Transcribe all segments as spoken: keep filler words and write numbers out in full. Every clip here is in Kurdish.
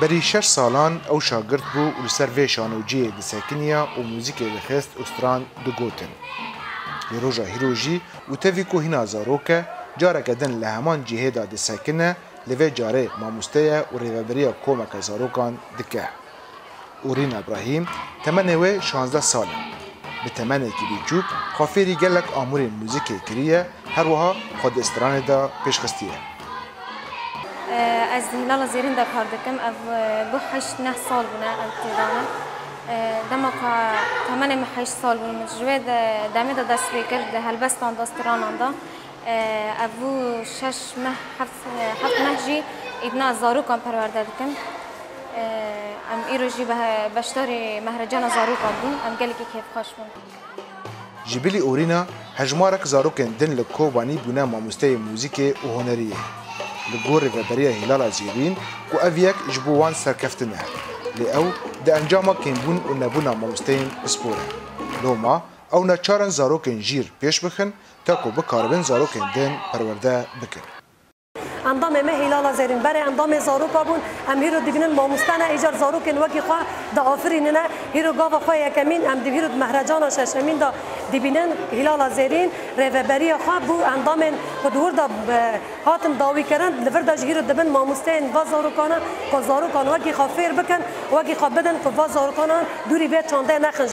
Berî şeş salan ew şagirt bû û li ser vê şanociyê disekiniya û muzîkê dixist û stran digotin. Li roja hîro jî û tevî ku hîna zarok e, careke din li heman cihê de disekine, li vê carê mamoste ye û rêveberiya komeke zarokan dike. Orîna Îbrahîm, temenê wê şazdeh sal e. Bi temenekî biçûk xwe fêrî gelek amûrên muzîkê kiriye, her wiha xwe di stranê de pêşxistiye. Ez di Hîlala Zêrîn de kar dikim. Ev, e, bû heşt neh sal bûne ev têdane. E, dema ku temenê min heşt sal bû, min ji wê de, demê de dest pê kir, di helbestan de, stranan de. E, ev bû şeş meh, heft, heft meh jî îdna ez zarokan perwerde dikim. E, em îro jî behe-, beşdarî mehrecana zarokan bûn. Em gelekî kêfxweş bûn. Ji bilî Orîna, hejmarek zarokên din li Kobanî bûne mamosteyê muzîkê û huneriyê. Li gor rêveberiya Hîlala Zêrîn, ku ev yek ji bo wan serkeftin e, lê ew di encama kêmbûn û nebûna mamosteyên pispor e. Loma ew neçar in zarokên jîr pêş bixin, ta ku bikaribin zarokên din perwerde bikin. Endamê me Hîlala Zêrîn, berê endamê zaroka bûn. Em hîro dibînin mamoste ne, îcar zarokên wekî xwe diafirînine. Hîro gava xwe yekemîn, em di hîro di mehrecana şeşemîn de dibînin. Hîlala Zêrîn rêveberiya xwe bû endamên ku di wir de, e, hatin dawî kirin. Li vir de jî hîro dibin mamosteyên va zarokane, ku zarokan wekî xwe fêr bikin, wekî xwe bidin, ku va zarokanan dûrî vê çandê nexin.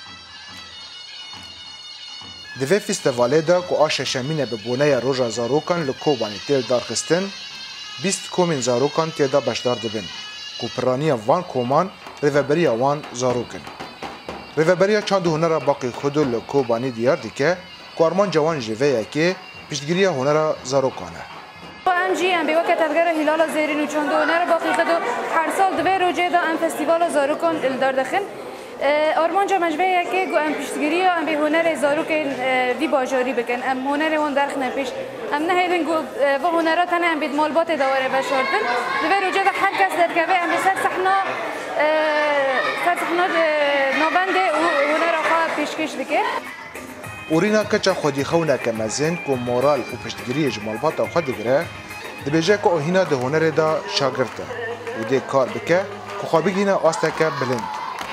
Di vê fîstevalê de ku a şeşemîn e bi boneya Roja Zarokan li Kobanê tê lidarxistin, bîst komên zarokan tê de beşdar dibin, ku piraniya van koman rêveberiya wan zarok in. Rêveberiya Çand û Hunera Baqî Xudo li Kobanê diyar dike ku armanca wan ji vê yekê piştgiriya hunera zarokan e. Em jî em bê weke tevgera Hîlala Zêrîn û Çand û Hunera Baqî Xudo her sal di vê rojê de em festîvala zarokan li dar dixin. E, armanca me ji vê yekê ku em piştgiriya em bê hunerê zarokên, e, vî bajarî bikin. Em hunerê wan derxine pêş. Em nehêlin ku, e, va hunera tenê em bê di malbatê de were veşartin. Di vê rojê de her kes derkeve em bê ser sehna, e, ser sehna, e, navendê û hunera xwe pêşkêş dike. Orîna keça xwedîxewneke mezin ku moral û piştgiriyê ji malbata xwe digire, dibêje ku ew hîna di hunerê de şagirt e û dê kar bike ku xwe bigihîne asteke bilind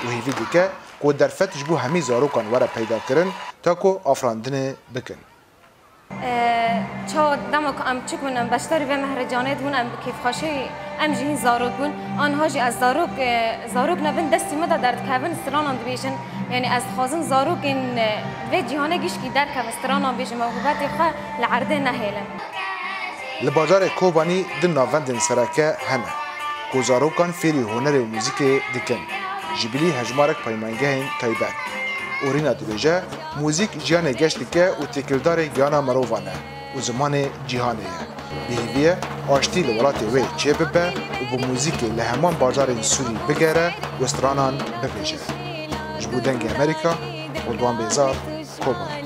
û hêvî dike ku derfet ji bo hemî zarokan were peydakirin ta ku afirandinê bikin. Ee, çawa dema ku em çik bûn, em beşdarî vê mehrecanê dibûn, em bi kêfxweşî, em jî hîn zarok bûn. Anha jî ez zarok, e, zarok nebin, destî min de derdikevin, stranan dibêjin. Yanî ez dixwazim zarokên, e, vê cîhanê gişkî derkevin, stranan bêjin, mewhibetê xwe li erdê nehêlin. Li bajarê Kobanî du navendên sereke hene ku zarokan fêrî hunerê û muzîkê dikin. Ji bilî hejmarek peymangehên taybet. Orîna dibêje, muzîk jiyanê geş dike û têkildarê giyana mirovan e û zimanê cîhanê ye. Bi hêvî ye aştî li welatê wê çêbibe û bi muzîkê li heman bajarên Sûrî bigere û stranan bibêje. Ji bo Dengê Amerîka, Ridwan Bêzar, Kobanê.